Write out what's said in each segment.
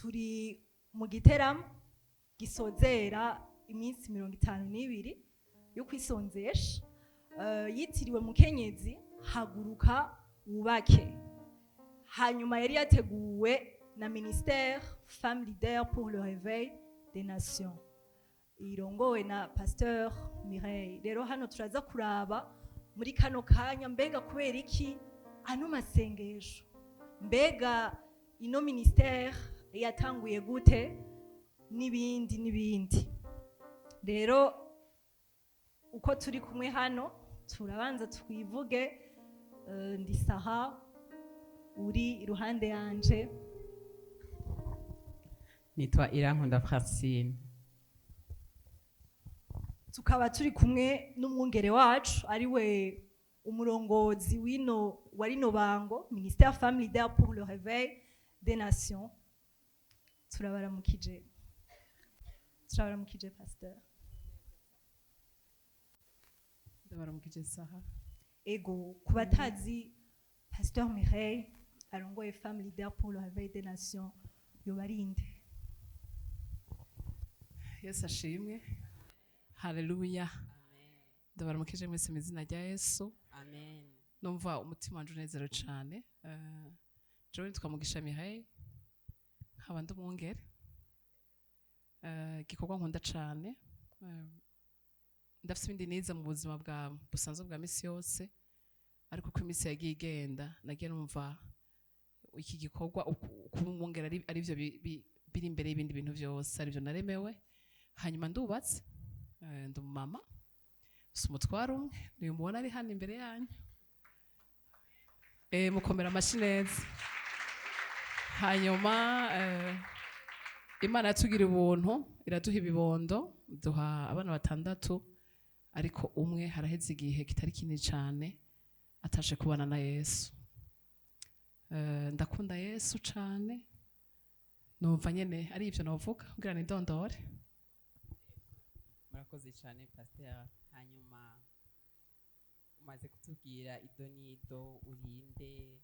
Turi mu giteramo gisozera iminsi 52 yo kwisonzesha, yitiriwe Mukenyezi Haguruka Wubake. Hanyuma yari yateguwe na ministère Femme Leader pour le Réveil des Nations, irongowe na Pasteur Mireille. Rero hano turaza kuraba muri kano kanya, mbega kubera iki ano masengesho, mbega ino ministère yatanguye gute, n'ibindi n'ibindi. Rero uko turi kumwe hano, turabanza twivuge. Ndi Saha, uri iruhande yanje? Nitwa Irankunda Francine. Tukaba turi kumwe n'umwungere wacu, ari we umurongozi wino wa rino bango, ministère Femme Leader pour le Réveil des Nations. Turabaramukije, turabaramukije, pasteur. Ndabaramukije, Saha. Ego, ku batazi Pasteur Mireille arongoye Femme Leader pour le Réveil des Nations, yobarinde? Yesu ashimwe, haleluya! Ndabaramukije mwese mu izina rya Yesu. Amen. Numva umutima wanje unezerewe cane. Jewe nitwa Mugisha Mireille, nkaba ndi umwungere. Igikorwa nkunda cane, ndafise ibindi nize mu buzima bwa busanzwe bwa misi yose, ariko uko iminsi yagiye igenda, nagiye numva iki gikorwa, kuba umwungere arivyo biri imbere y'ibindi bintu vyose, arivyo naremewe. Hanyuma ndubatse, ndi umumama, si umutwaro umwe, niyo mubona ari hano imbere yanyu. Mukomera amashyi neza. Hanyuma Imana yatugira ubuntu, iraduha ibibondo, duha abana batandatu, ariko umwe haraheze igihe kitari kinini cyane atashe kubana na Yesu. Ndakunda Yesu cyane. Numva nyene ari ivyo novuga kugira nidondore. Murakoze cyane, pasteur. Hanyuma umaze kutubwira ido n'ido, urinde.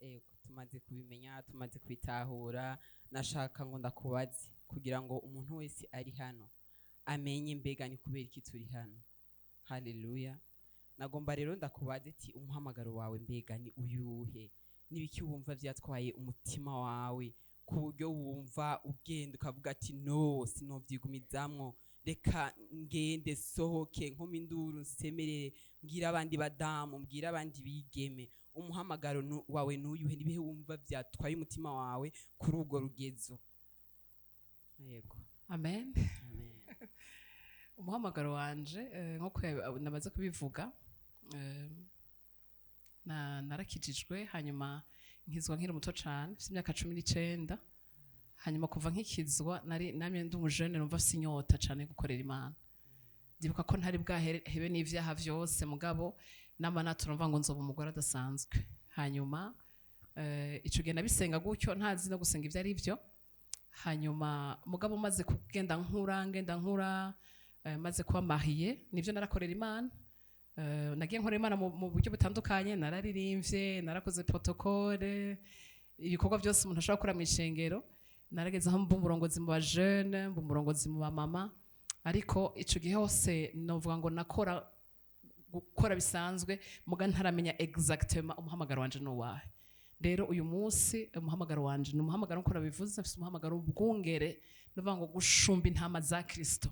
Ego, tumaze kubimenya, tumaze kubitahura. Nashaka ngo ndakubaze kugira ngo umuntu wese ari hano amenye mbega ni kubera iki turi hano. Haleluya! Nagomba rero ndakubaze ati umuhamagaro wawe mbega ni uyuhe? N'ibiki wumva vyatwaye umutima wawe ku buryo wumva ugenda ukavuga ati: "No, sinovyigumizamwo, reka ngende sohoke, nkome induru, nsemerere, mbwira abandi badamu, mbwira abandi bigeme"? Umuhamagaro wawe n'uyuhe? Nibihe wumva vyatwaye umutima wawe kuri urwo rugezo? Yego. Amen. Amen. Umuhamagaro wanje, nkuko namaze kubivuga, narakijijwe, hanyuma nkizwa nkiri muto cane, mfise imyaka 19. Hanyuma kuva nkikizwa, nari namye ndi umujene numva mfise inyota cane yo gukorera Imana. Ndibuka ko ntari bwahebe n'ivyaha vyose, mugabo nama naturumva ngo nzoba umugore adasanzwe. Hanyuma ico gihe nabisenga gutyo, ntazi no gusenga ivyo ari vyo. Hanyuma mugabo maze kugenda nkura, ngenda nkura, maze kuba mariée, nivyo narakorera Imana. Nagiye nkorera Imana mu buryo butandukanye: nararirimbye, narakoze protocole, ibikorwa byose umuntu ashobora gukora mu ishengero. Narageze aho mba umurongozi mu ba jeune, mba umurongozi mu ba mama. Ariko ico gihe hose novuga ngo nakora gukora bisanzwe, muga ntaramenya exactement umuhamagaro wanje n'uwahe. Rero uyu munsi umuhamagaro wanje ni umuhamagaro, nkuko nabivuze, mfise umuhamagaro w'ubwungere, nuvuga ngo gushumba intama za Kristo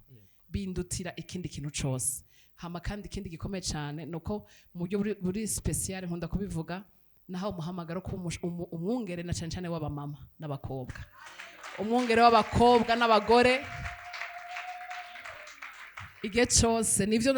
bindutira ikindi kintu cose. Hama kandi ikindi gikomeye cyane nuko mu buryo buri spécial, nkunda kubivuga, naho umuhamagaro ko umwungere na cyane cyane w'abamama n'abakobwa, umwungere w'abakobwa n'abagore. Igihe cyose nivyo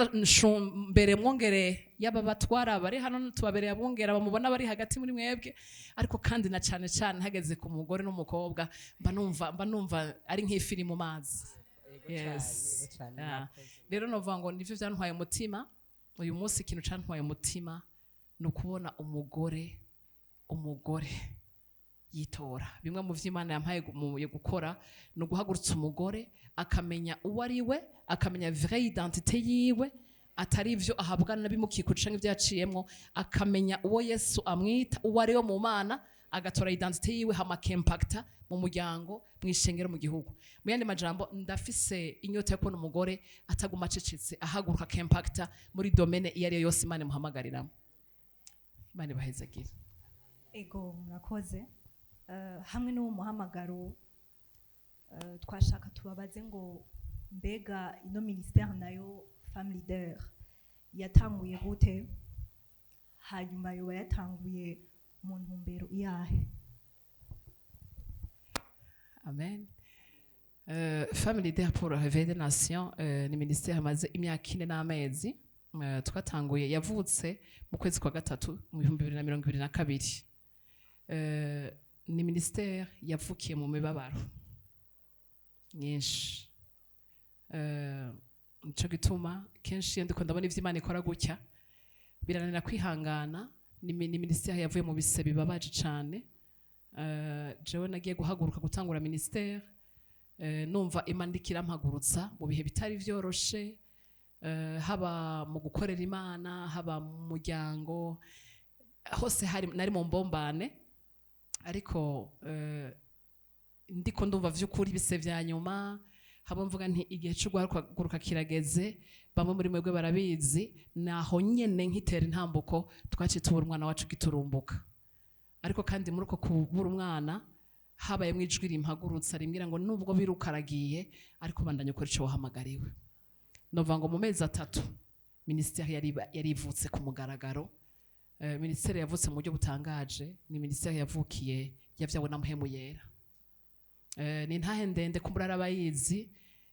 mbere mwongere yaba batwara bari hano, tubabereye abungera bamubona bari hagati muri mwebwe, ariko kandi na cyane cyane hageze ku mugore n'umukobwa, mba numva ari nk'ifi iri mu mazi. Yego. Yes. Cyane, yego cyane. Yeah. Murakoze. Rero novuga ngo nivyo byantwaye umutima. Uyu munsi ikintu cantwaye umutima ni ukubona umugore yitora. Bimwe mu vy'Imana yampaye yo gukora ni uguhagurutsa umugore akamenya uwo ari we, akamenya vraie identité yiwe, atari ivyo ahabwa n'abimukikuje canke ivyo yaciyemwo, akamenya uwo Yesu amwita, uwo ari we mu Mana. Agatora identité yiwe, hama akempacta mu muryango, mu ishengero, mu gihugu. Mu yandi majambo, ndafise inyota yo kubona umugore ataguma acecetse, ahaguruka akempacta muri domaine iyo ariyo yose Imana imuhamagariramo. Imana ibahezagire. Ego, murakoze. Hamwe n'uwo muhamagaro, twashaka tubabaze ngo mbega ino ministère nayo Femme Leader yatanguye gute? Hanyuma yoba yatanguye mu ntumbero iyahe? Amen. Femme Leader pour le Réveil des Nations ni ministère amaze imyaka 4 n'amezi. Twatanguye, yavutse mu kwezi kwa gatatu mu 2022. Ni ministère yavukiye mu mibabaro myinshi. Nico gituma kenshi iyo ndiko ndabona ivyo Imana ikora gutya birananira kwihangana. Ni ministère yavuye mu bise bibabaje cane. Jewe nagiye guhaguruka gutangura ministère, numva Imana iriko irampagurutsa mu bihe bitari vyoroshe, haba mu gukorera Imana, haba mu muryango, hose hari nari mu mbombane. Ariko ndiko ndumva vy'ukuri ibise vya nyuma, haba mvuga nti igihe cyo guhaguruka kirageze. Bamwe muri mwebwe barabizi, naho nyene nkitera intambuko twaciye tubura umwana wacu giturumbuka. Ariko kandi muri uko kubura umwana habayemo ijwi rimpagurutsa rimbwira ngo nubwo biruka aragiye, ariko bandanya ukora ico wahamagariwe. Nova ngo mu mezi 3 ministère yari ivutse ku mugaragaro. Ministère yavutse mu buryo butangaje. Ni ministère yavukiye, yavyawe na Mpwemu Yera. Ni intahe ndende kumbura arabayizi.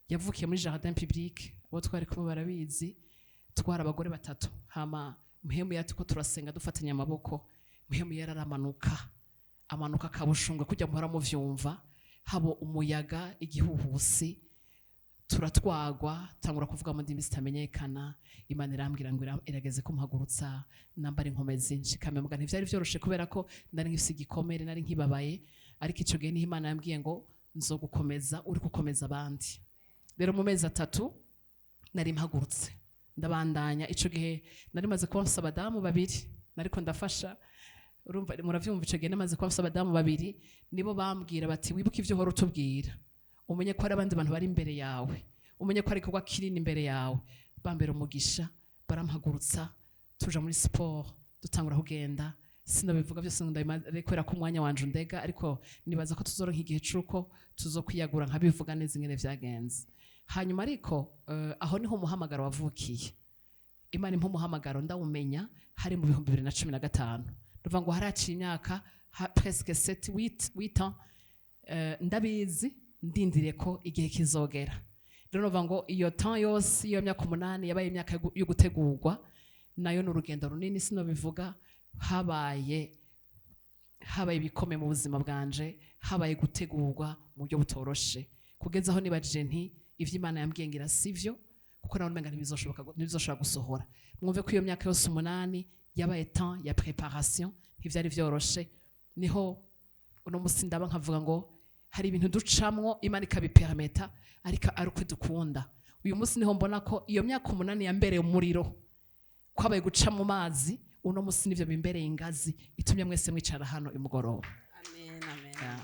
Yavukiye muri jardin public, abo twari kumwe barabizi. Twari abagore batatu, hama Mpwemu Yera tuko turasenga dufatanya amaboko, Mpwemu Yera aramanuka, amanuka akabushungwe kujya muhora muvyumva, haba umuyaga, igihuhusi, turatwagwa, tangura kuvuga mu ndimi zitamenyekana. Imana irambwira ngo irageze kumuhagurutsa, nambara inkomezi, nshikame. Muga ntivyari vyoroshe kubera ko nari nkifise igikomere, nari nkibabaye. Ariko ico gihe niho Imana yambwiye ngo nzogukomeza uri gukomeza abandi. Rero mu mezi 3 nari mpagurutse, ndabandanya. Ico gihe nari maze kuba mfise abadamu babiri nariko ndafasha. Urumva, muravyumva, ico gihe namaze kuba mfise abadamu babiri, nibo bambwira bati: "Wibuke ivyo uhora utubwira, umenye ko hari abandi bantu bari imbere yawe, umenye ko hari igikorwa kinini imbere yawe." Bambera umugisha, barampagurutsa, tuja muri siporo, dutangura kugenda. Sinabivuga byose ngo ndabimare kubera ko umwanya wanje undega, ariko nibaza ko tuzoronka igihe c'uko tuzokwiyagura nkabivuga neza ingene vyagenze. Hanyuma ariko aho niho umuhamagaro wavukiye. Imana impa umuhamagaro ndawumenya hari mu 2015. Ndavuga ngo haraciye imyaka presque 7 8 ans, ndabizi, ndindiriye ko igihe kizogera. Rero novuga ngo iyo temps yose, iyo myaka 8 yabaye imyaka yo gutegurwa. Nayo ni urugendo runini, sinobivuga. Habaye ibikomeye mu buzima bwanje, habaye gutegurwa mu buryo butoroshe, kugeza aho nibajije nti ivyo Imana yambwiye ngira sivyo, kuko nawe umenga ntibizoshoboka, ntibizoshobora gusohora. Mwumve ko iyo myaka yose 8 yabaye temps ya préparation, ntivyari vyoroshe. Niho uno musi ndaba nkavuga ngo hari ibintu ducamwo Imana ikabipermeta, ariko ari uko dukunda. Uyu munsi niho mbona ko iyo myaka 8 yambereye umuriro, kwabaye guca mu mazi. Uno musi nivyo bimbereye ingazi itumye mwese mwicara hano imugoroba. Amen, amen. Yeah.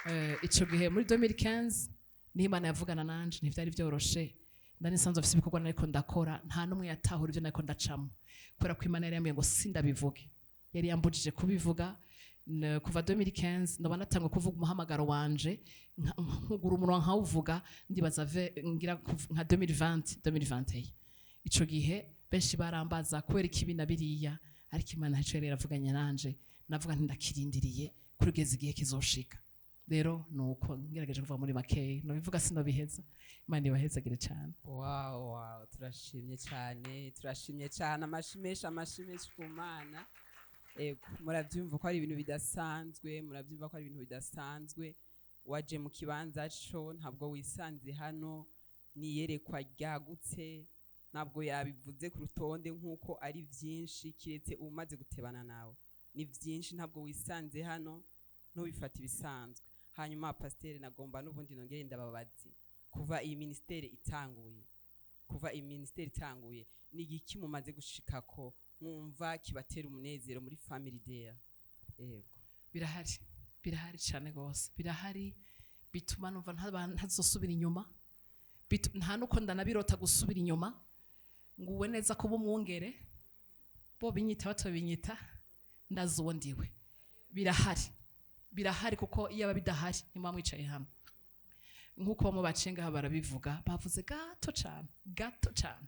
Amen. Ico gihe muri 2015 niho Imana yavugana nanje. Ntivyari vyoroshe, ndani nsanzwe mfise ibikorwa nariko ndakora. Nta n'umwe yatahura ivyo nariko ndacamo kubera ko Imana yari yambwiye ngo sindabivuge, yari yambujije kubivuga. Kuva 2015 ndaba natangwe kuvuga umuhamagaro wanje, nkugura umunwa nkawuvuga, ndibaza ngira nka 2020, 2021. Ico gihe benshi barambaza kubera ikibi na biriya, ariko Imana ico yari yaravuganye nanje navuga nti ndakirindiriye kugeza igihe kizoshika. Rero nuko ngerageje kuvuga muri makeya, nobivuga sinobiheza. Imana ibahezagire cyane. Wow, turashimye cyane, turashimye cyane. Amashi menshi, amashi menshi ku Mana. Ego, murabyumva ko ari ibintu bidasanzwe, murabyumva ko ari ibintu bidasanzwe. Waje mu kibanza cyo, ntabwo wisanze hano, niyerekwa ryagutse. Ntabwo yabivuze ku rutonde nk'uko ari byinshi, kiretse umaze gutebana nawe. Ni byinshi, ntabwo wisanze hano, ntubifate ibisanzwe. Hanyuma pasiteri, nagomba n'ubundi nongere ndababaze: kuva iyi ministère itanguye, kuva iyi ministère itanguye, ni igiki mumaze gushikako mwumva kibatera umunezero muri Family Leader? Yego. Birahari, birahari cyane rwose, birahari. Bituma numva ntazosubira inyuma. Nta nuko ndanabirota gusubira inyuma. Nguwe neza kuba umwungere, bo binyita batobinyita, ndazi uwo ndiwe. Birahari, birahari, kuko iyo aba bidahari ntimuba mwicaye hano. Nk'uko bamwe baciye ngaha barabivuga, bavuze gato cyane, gato cyane.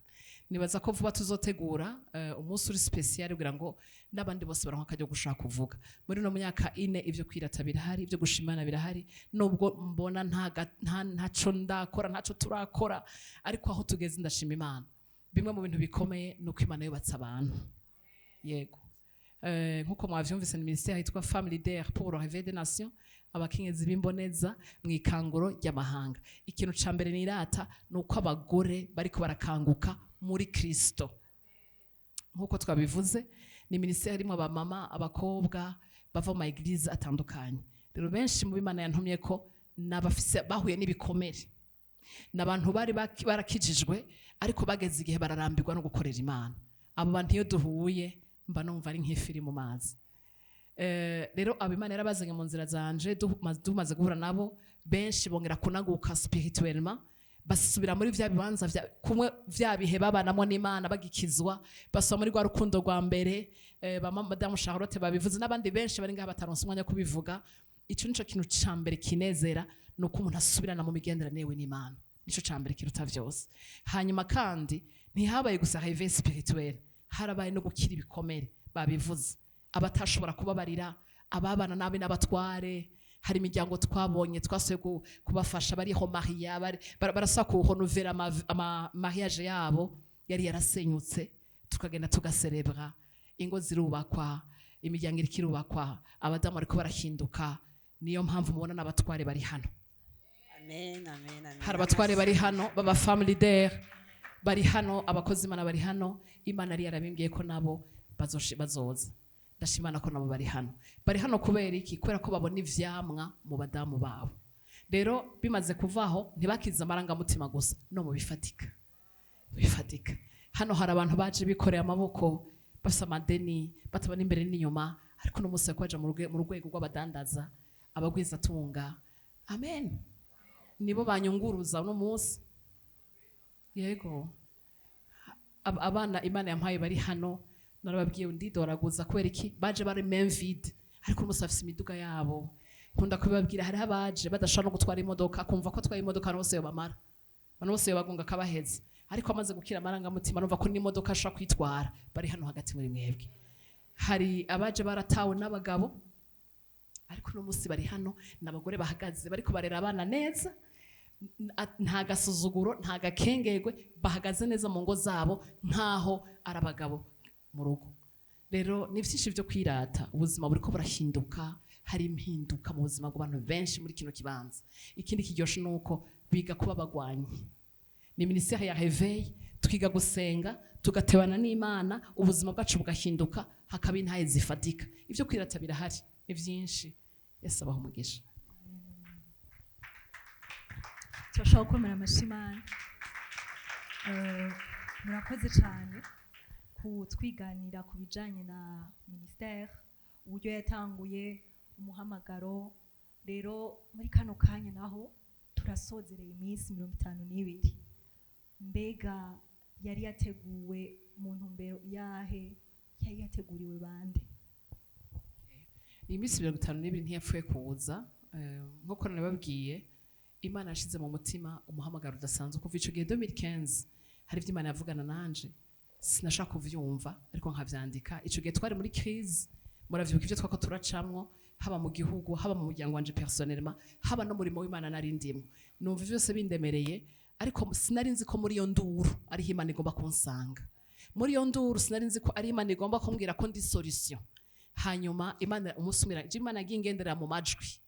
Nibaza ko vuba tuzotegura umunsi uri spécial kugira ngo n'abandi bose baronke akajya gushaka kuvuga. Muri no myaka 4, ibyo kwirata birahari, ibyo gushimana birahari, nubwo mbona ntaco ndakora, ntaco turakora, ariko aho tugeze ndashima Imana. Bimwe mu bintu bikomeye ni uko Imana yubatse abantu. Yego, nkuko mwavyumvise, ni ministère yitwa Femmes Leaders pour le Réveil des Nations, abakenyezi b'imboneza mu ikanguro ry'amahanga. Ikintu ca mbere nirata ni uko abagore bariko barakanguka muri Kristo. Nkuko twabivuze, ni ministère irimo abamama, abakobwa bava mu ma églises atandukanye. Rero benshi mu b'Imana yantumye ko n'abafise bahuye n'ibikomere, ni abantu bari barakijijwe ariko bageze igihe bararambirwa no gukorera Imana. Abo bantu iyo duhuye mba numva ari nk'ifi iri mu mazi. Rero abo Imana yarabazanye mu nzira zanje, dumaze guhura nabo, benshi bongera kunaguka spirituellement, basubira muri vya bibanza kumwe vya bihe babanamo n'Imana bagikizwa, basoma muri rwa rukundo rwa mbere. Ba Madamu Charlotte babivuze, n'abandi benshi bari ngaha bataronse umwanya wo kubivuga. Ico nico kintu ca mbere kinezera, ni uko umuntu asubirana mu migenderanire we n'Imana. Nico ca mbere kiruta vyose. Hanyuma kandi ntihabaye gusa réveil spirituel, harabaye no gukira ibikomere. Babivuze, abatashobora kubabarira, ababana nabi n'abatware. Hari imiryango twabonye twasuye kubafasha, bariho mariya barasaba kuhonovera ama mariage yabo yari yarasenyutse, tukagenda tugaserebra, ingo zirubakwa, imiryango iriko irubakwa, abadamu bariko barahinduka. Niyo mpamvu mubona n'abatware bari hano. Amen, amen, amen. Hari abatware bari hano baba femme leader bari hano, abakozi Imana bari hano. Imana yari yarabimbwiye ko nabo bazoza. Ndashimana ko nabo bari hano. Bari hano kubera iki? Kubera ko babona ivyamwa mu badamu babo. Rero bimaze kuvaho, ntibakize amarangamutima gusa, no mu bifatika, bifatika. Hano hari abantu baje bikoreye amaboko, bafise amadeni, batabona imbere n'inyuma, ariko uno munsi bariko baja mu rwego rw'abadandaza, abagwizatunga. Amen. Nibo banyunguruza uno munsi. Yego. Abana Imana yampaye bari hano, narababwiye ndidoraguza. Kubera iki? Baje bari main vide, ariko uno munsi bafise imiduga yabo. Nkunda kubibabwira, hariho abaje badashobora no gutwara imodoka, akumva ko atwaye imodoka abantu bose yobamara, abantu bose yobagunga akabaheza, ariko amaze gukira amarangamutima numva ko n'imodoka ashobora kwitwara. Bari hano hagati muri mwebwe. Hari abaje baratawe n'abagabo, ariko uno munsi bari hano, ni abagore bahagaze, bariko barera abana neza, nta gasuzuguro, nta gakengerwe, bahagaze neza mu ngo zabo nk'aho ari abagabo mu rugo. Rero ni byinshi byo kwirata. Ubuzima buriko burahinduka, hari impinduka mu buzima bw'abantu benshi muri kino kibanza. Ikindi kiryoshe ni uko biga kuba abagwanyi. Ni ministère ya réveil, twiga gusenga, tugatebana n'Imana, ubuzima bwacu bugahinduka, hakaba intahe zifatika. Ibyo kwirata birahari, ni byinshi. Yesu abaha umugisha. Turashobora gukomera amashyi Imana. Murakoze cyane kutwiganira ku bijyanye na ministère, uburyo yatanguye, umuhamagaro. Rero muri kano kanya naho turasozereye iminsi 52. Mbega yari yateguwe mu ntumbero yahe? Yari yateguriwe bande? Iyi minsi 52 ntiyapfuye kuza. Nk'uko nababwiye, Imana yashize mu mutima umuhamagaro udasanzwe kuva ico gihe 2015. Hari ivyo Imana yavugana nanje sinashaka kuvyumva, ariko nkavyandika. Ico gihe twari muri crise, muravyibuka ivyo twako turacamwo, haba mu gihugu, haba mu muryango wanje personnellement, haba no murimo w'Imana nari ndimwo. Numva vyose bindemereye, ariko sinari nzi ko muri iyo nduru ariho Imana igomba kunsanga. Muri iyo nduru sinari nzi ko ari Imana igomba kumbwira ko ndi solution. Hanyuma Imana umunsi umwe, Imana yagiye ingenderera mu majwi,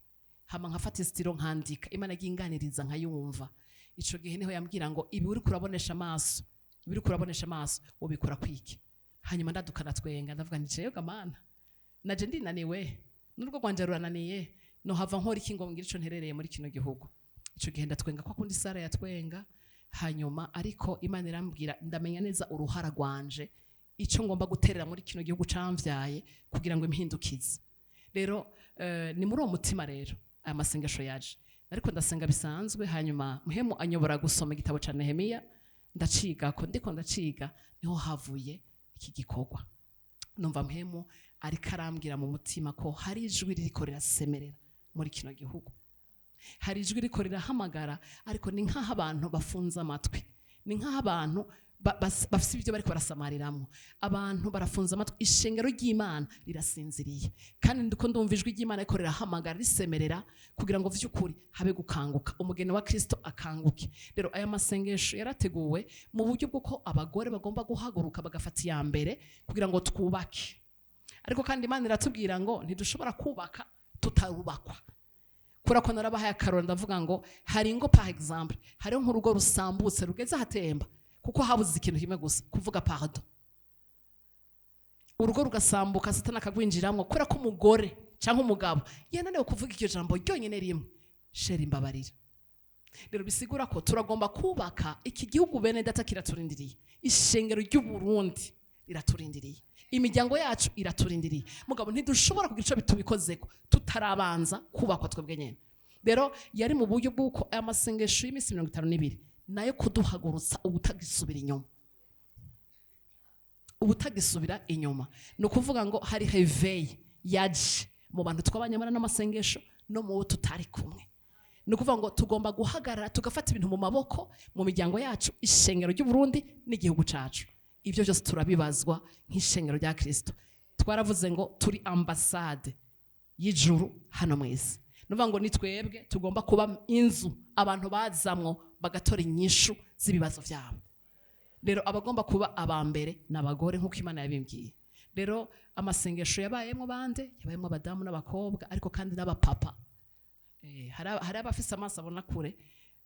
hama nkafata stylo nkandika. Imana yagiye inganiriza nkayumva. Ico gihe niho yambwira ngo ibi uri kurabonesha amaso, ibi uri kurabonesha amaso wobikora kwiki? Hanyuma ndaduka, ndatwenga, ndavuga nti jewe Mana, naje ndinaniwe, n'urugo rwanje rurananiye, nohava nkora iki ngo ngire ico nterereye muri kino gihugu? Ico gihe ndatwenga kwa kundi Sara yatwenga. Hanyuma ariko Imana irambwira, ndamenya neza uruhara rwanje, ico ngomba guterera muri kino gihugu camvyaye kugira ngo impindukize. Rero Ni muri uwo mutima rero aya masengesho yaje. Ariko ndasenga bisanzwe, hanyuma Muhemu anyobora gusoma igitabo ca Nehemiya, ndaciga ko ndiko ndaciga, niho havuye iki gikorwa. Numva Muhemu ariko arambwira mu mutima ko hari ijwi ririko rirasemerera muri kino gihugu, hari ijwi ririko rirahamagara, ariko ni nk'aho abantu bafunze amatwi, ni nk'aho abantu bafise ibyo bariko barasamariramwo. Abantu barafunze amatwi, ishengero ry'Imana rirasinziriye, kandi ndiko ndumva ijwi ry'Imana ariko rirahamagara, risemerera kugira ngo vy'ukuri habe gukanguka, umugeni wa Kristo akanguke. Rero aya masengesho yarateguwe mu buryo bw'uko abagore bagomba guhaguruka bagafata iya mbere kugira ngo twubake. Ariko kandi Imana iratubwira ngo ntidushobora kubaka tutarubakwa. Kubera ko narabahaye akarorero, ndavuga ngo hari ingo, par exemple, hariho nk'urugo rusambutse rugeze ahatemba kuko habuze ikintu kimwe gusa, kuvuga pardon. Urugo rugasambuka, Satani akagwinjiramwo kubera ko umugore cyangwa umugabo yananiwe kuvuga iryo jambo ryonyine rimwe: "Chéri, mbabarira." Rero bisigura ko turagomba kubaka iki gihugu. Bene data, kiraturindiriye, ishengero ry'u Burundi riraturindiriye, imiryango yacu iraturindiriye. Mugabo ntidushobora kugira ico tubikozeko tutarabanza kubakwa twebwe nyene. Rero yari mu buryo bw'uko aya masengesho y'iminsi 52 nayo kuduhagurutsa ubutagisubira inyuma, ubutagisubira inyuma. Ni ukuvuga ngo hari réveil yaje mu bantu twabanye muri ano masengesho no mu bo tutari kumwe. Ni ukuvuga ngo tugomba guhagarara, tugafata ibintu mu maboko, mu miryango yacu, ishengero ry'u Burundi n'igihugu cacu. Ibyo byose turabibazwa nk'ishengero rya Kristo. Twaravuze ngo turi ambasade y'ijuru hano mu isi. Ni ukuvuga ngo ni twebwe tugomba kuba inzu abantu bazamwo bagatora inyishu z'ibibazo byabo. Rero abagomba kuba aba mbere ni abagore, nk'uko Imana yabimbwiye. Rero amasengesho yabayemo bande? Yabayemo abadamu n'abakobwa, ariko kandi n'abapapa. Hari abafise amaso abona kure,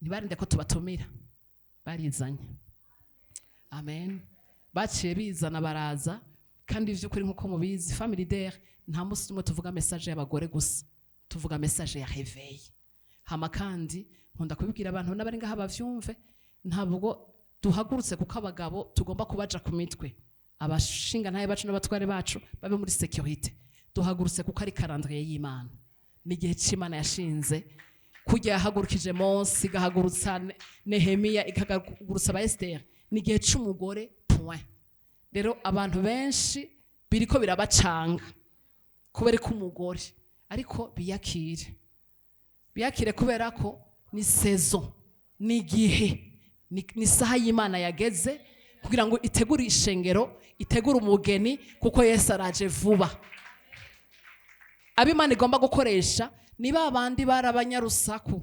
ntibarinde ko tubatumira, barizanye. Amen. Baciye bizana, baraza. Kandi vy'ukuri, nk'uko mubizi, Family Leader nta munsi umwe tuvuga message y'abagore gusa, tuvuga message ya réveil. Hama kandi nkunda kubibwira abantu n'abari ngaha bavyumve: ntabwo duhagurutse kuko abagabo tugomba kubaja ku mitwe, abashinga ntaye bacu n'abatware bacu babe muri sécurité. Duhagurutse kuko ari calendrier y'Imana, n'igihe c'Imana yashinze. Kujya yahagurukije Mose, igahagurutsa Nehemiya, igahagurutsa aba Esther, ni igihe c'umugore, point. Rero abantu benshi biriko birabacanga kubera ko umugore, ariko biyakire, biyakire, kubera ko ni saison, ni igihe, ni isaha y'Imana yageze kugira ngo itegure ishengero, itegure umugeni, kuko Yesu araje vuba. Abo Imana igomba gukoresha ni ba bandi bari abanyarusaku,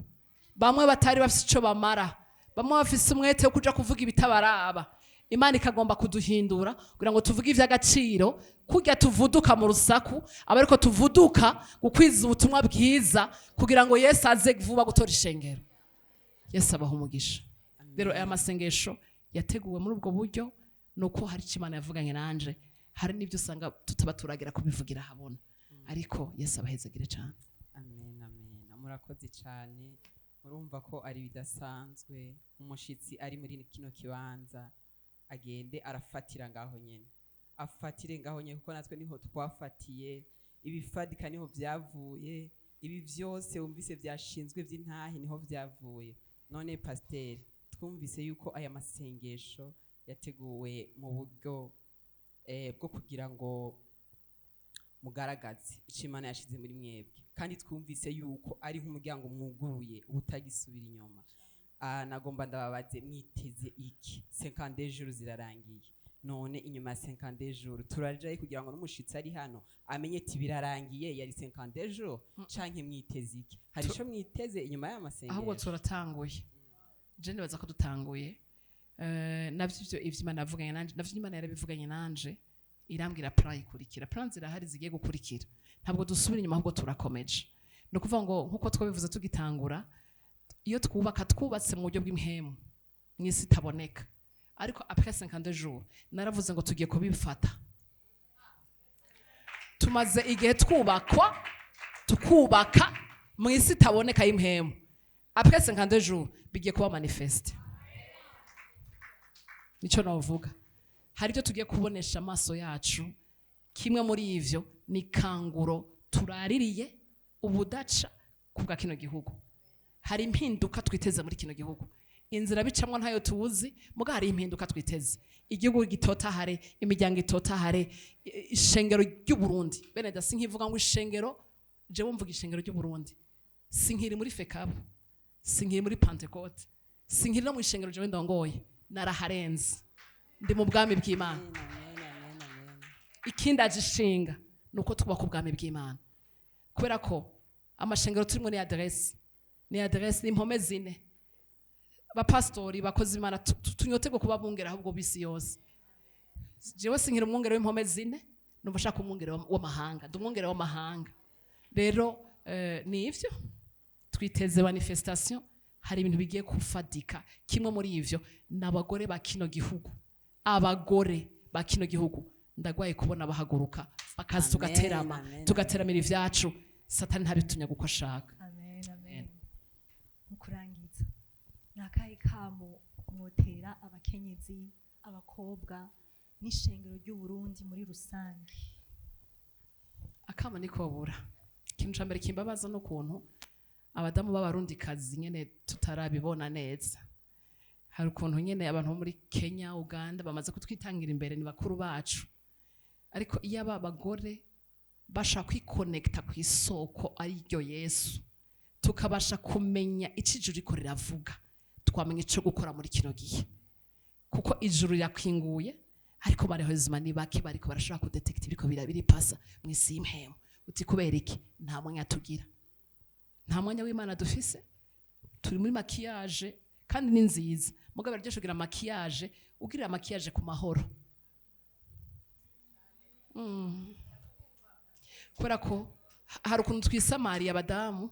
bamwe batari bafise ico bamara, bamwe bafise umwete wo kuja kuvuga ibitabaraba. Imana ikagomba kuduhindura kugira ngo tuvuge ivy'agaciro. Kurya tuvuduka mu rusaku, aba ariko tuvuduka gukwiza ubutumwa bwiza kugira ngo Yesu aze vuba gutora ishengero. Yesu abaha umugisha. Rero aya masengesho yateguwe muri ubwo buryo, ni uko hari icyo Imana yavuganye nanje, hari n'ibyo usanga tutaba turagira kubivugira habona, ariko Yesu abahezagire cyane. Amen, amen. Murakoze cyane. Murumva ko ari bidasanzwe. Umushitsi ari muri kino kibanza agende arafatira ngaho nyene, afatire ngaho nyene, kuko natwe niho twafatiye ibifadika, niho byavuye ibi byose wumvise byashinzwe by'intahe, niho byavuye. None pasiteri, twumvise yuko aya masengesho yateguwe mu buryo bwo kugira ngo mugaragaze icyo Imana yashize muri mwebwe, kandi twumvise yuko ari nk'umuryango mwuguruye utagisubira inyuma. Nagomba ndababaze: mwiteze iki? 50 jours zirarangiye. None inyuma ya 50 jours turajayo kugira ngo n'umushitsi ari hano amenye ati birarangiye, yari 50 jours, canke mwiteze iki? Hari ico mwiteze inyuma y'aya Ahubwo masengesho? Turatanguye. Je nibaza ko dutanguye. Navyo ivyo Imana yavuganye nanje, navyo Imana yarabivuganye nanje, irambwira plan ikurikira. Plan zirahari zigiye gukurikira. Ntabwo dusubira inyuma, ahubwo turakomeje. Ni ukuvuga ngo nk'uko twabivuze tugitangura, iyo twubaka, twubatse mu buryo bw'impemu mu isi itaboneka, ariko après 52 jours naravuze ngo tugiye kubifata. Tumaze igihe twubakwa, tukubaka mu isi itaboneka y'impemu. Après 52 jours bigiye kuba manifeste. Nico navuga, hari ibyo tugiye kubonesha amaso yacu. Kimwe muri ivyo ni kanguro turaririye. Ubudaca kubwa kino gihugu. Hari impinduka twiteze muri kino gihugu. Inzira bicamwo ntayo tuzi, muga hari impinduka twiteze. Igihugu gitotahare, imiryango itotahare, ishengero ry'u Burundi. Bene da, sinkivuga ngo ishengero, jewe mvuga ishengero ry'u Burundi. Sinkiri muri FECABU, sinkiri muri Pentecôte, sinkiri no mu ishengero jewe ndongoye, naraharenze. Ndi mu bwami bw'Imana. Amen, amen, amen, amen. Ikindi aje ishinga ni uko twubaka ubwami bw'Imana, kubera ko amashengero turimo ni adresse, ni adresse, ni impome zine. Bapasitori, bakozi Imana, tunyotegwe kuba bungera ahubwo bisi yose. Jewe sinkiri umwungere w'impome zine, numva ashaka umwungere w'amahanga, ndi umwungere w'amahanga. Rero ni ivyo twiteze, manifestation. Hari ibintu bigiye kufadika. Kimwe muri ivyo ni abagore ba kino gihugu. Abagore ba kino gihugu ndagwaye kubona bahaguruka bakaza, Amen, tugaterama, amen. tugateramira ivyacu. Satani ntabitumya uko ashaka. Amen, amen. Mu kurangiza, ni akahe kamo mwotera abakenyezi, abakobwa n'ishengero ry'u Burundi muri rusange? Akamo nikobura. Ikintu ca mbere kimbabaza n'ukuntu abadamu b'Abarundikazi nyene tutarabibona neza. Hari ukuntu nyene abantu bo muri Kenya, Uganda bamaze kutwitangira imbere, ni bakuru bacu, ariko iyo aba bagore bashaka kwikonekita ku isoko ariryo Yesu, tukabasha kumenya icyo ijuru riko riravuga, twamenya icyo gukora muri kino gihe, kuko ijuru rirakinguye. Ariko barehozima ni bake bariko barashobora kudetekita ibiriko biripasa mu isi y'impemu. Uti kubera iki? Nta mwanya tugira, nta mwanya w'Imana dufise. Turi muri maquillage, kandi ni nziza, mugabo biraryoshe kugira maquillage, ugirira maquillage ku mahoro. Kubera ko hari ukuntu twisamariye abadamu,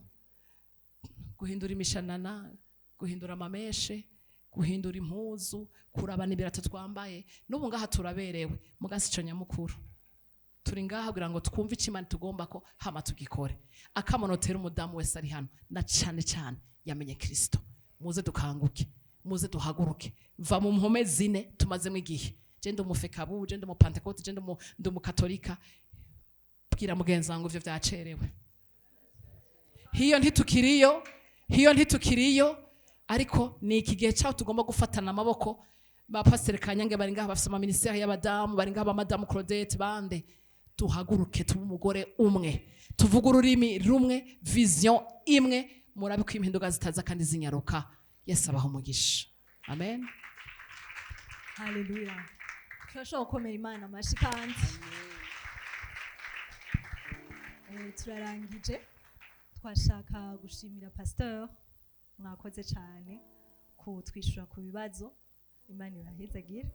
guhindura imishanana, guhindura amameshe, guhindura impuzu, kurabana ibirato twambaye. N'ubu ngaha turaberewe, mugasi ico nyamukuru turi ngaha kugira ngo twumve icyo Imana tugomba ko hama tugikore. Akamonotera umudamu wese ari hano, na cane cane yamenye Kristo: muze dukanguke, muze duhaguruke. Va mu mpome zine tumazemo igihe. Je ndi umufekabu, je ndi umupantekote, je ndi umukatolika. Bwira mugenzi wangu ivyo vyacerewe. Hiyo ntitukiriyo, hiyo ntitukiriyo. Ariko ni iki gihe cyaho tugomba gufatana amaboko. Ba Pasiteri Kanyange bari ngaha, bafise amaministeri y'abadamu, bari ngaha, ba Madamu Claudette, bande. Tuhaguruke, tube umugore umwe, tuvuge ururimi rumwe, vision imwe. Murabe ko impinduka zitaza kandi zinyaruka. Yesu abaha umugisha. Amen. Haleluya! Turashobora gukomera Imana amashyi. Kandi turarangije. Twashaka gushimira pasteur, mwakoze cyane kutwishyura ku bibazo. Imana ibahezagire.